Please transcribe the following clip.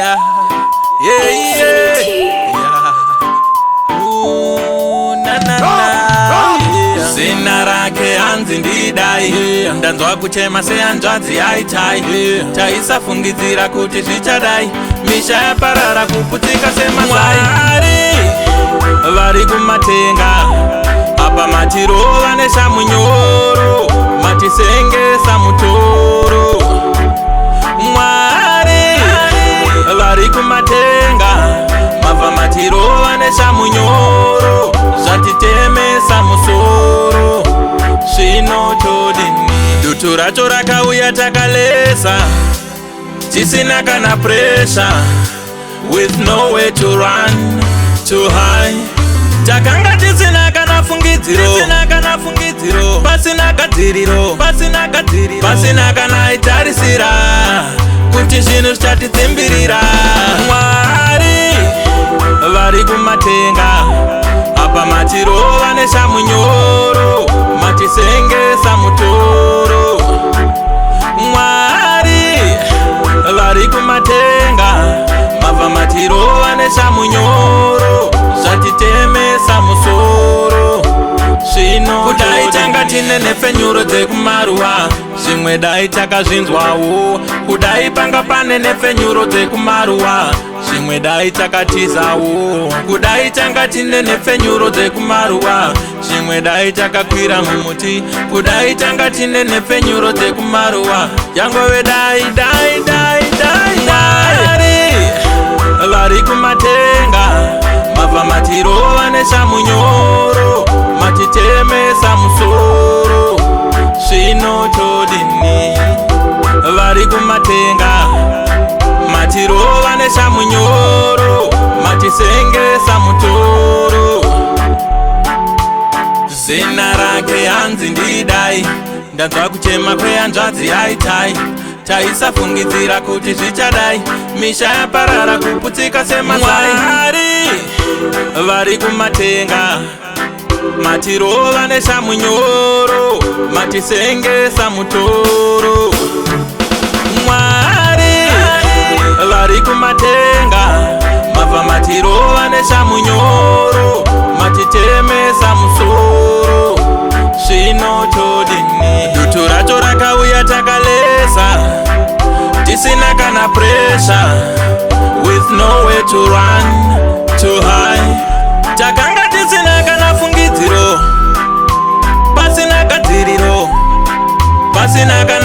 Yeah. Ooh, na, na, na. Yeah. Zina rake hanzi ndidai. Ndanzwa kuchema sehanzvadzi yaitai. Taisafungidzira kuti zvichadai, misha yaparara, kuputsika semasai. Mwari vari kumatenga, apa matirova neshamunyoro, matisengesa mutoro. Mwari vari kumatenga, mabva matirova neshamunyoro, zvatitemesa musoro, zvinotodini? Dutu racho rakauya takalesa, tisina kana pressure, with nowhere to run to hide. Takanga tisina kana fungidziro, tisina kana fungidziro, pasina gadziriro, pasina gadziriro, pasina kana itarisira kuti zvinhu zvichatidzimbirira. Mwari vari kumatenga, apa matirova neshamunyoro, matisengesa mutoro. Mwari vari kumatenga, mabva matirova neshamunyoro, zvatitemesa musoro, zvino kudai tanga tine nhepfenyuro dzekumaruwa, zvimwe dai takazvinzwawo. Kudai panga pane nhepfenyuro dzekumaruwa, zvimwe dai takatizawo. Kudai tanga tine nhepfenyuro dzekumaruwa, zvimwe dai takakwira mumuti. Kudai tanga tine nhepfenyuro dzekumaruwa, yangove dai, dai, dai, dai. Mwari vari kumatenga, mabva matirova neshamunyoro, matitemesa musoro, zvinotodini? Vari kumatenga, matirova neshamunyoro, matisengesa mutoro. Zina rake hanzi ndidai. Ndanzwa kuchema kwehanzvadzi yaitai. Taisafungidzira kuti zvichadai, misha yaparara, kuputsika semasai. Mwari vari kumatenga, matirova neshamunyoro, matisengesa mutoro. Mwari vari kumatenga, mabva matirova neshamunyoro, matitemesa musoro, zvinotodini? Dutu racho rakauya takalesa, tisina kana pressure, with nowhere to run to hide. Takanga tisina kana fungidziro, pasina gadziriro, pasina kana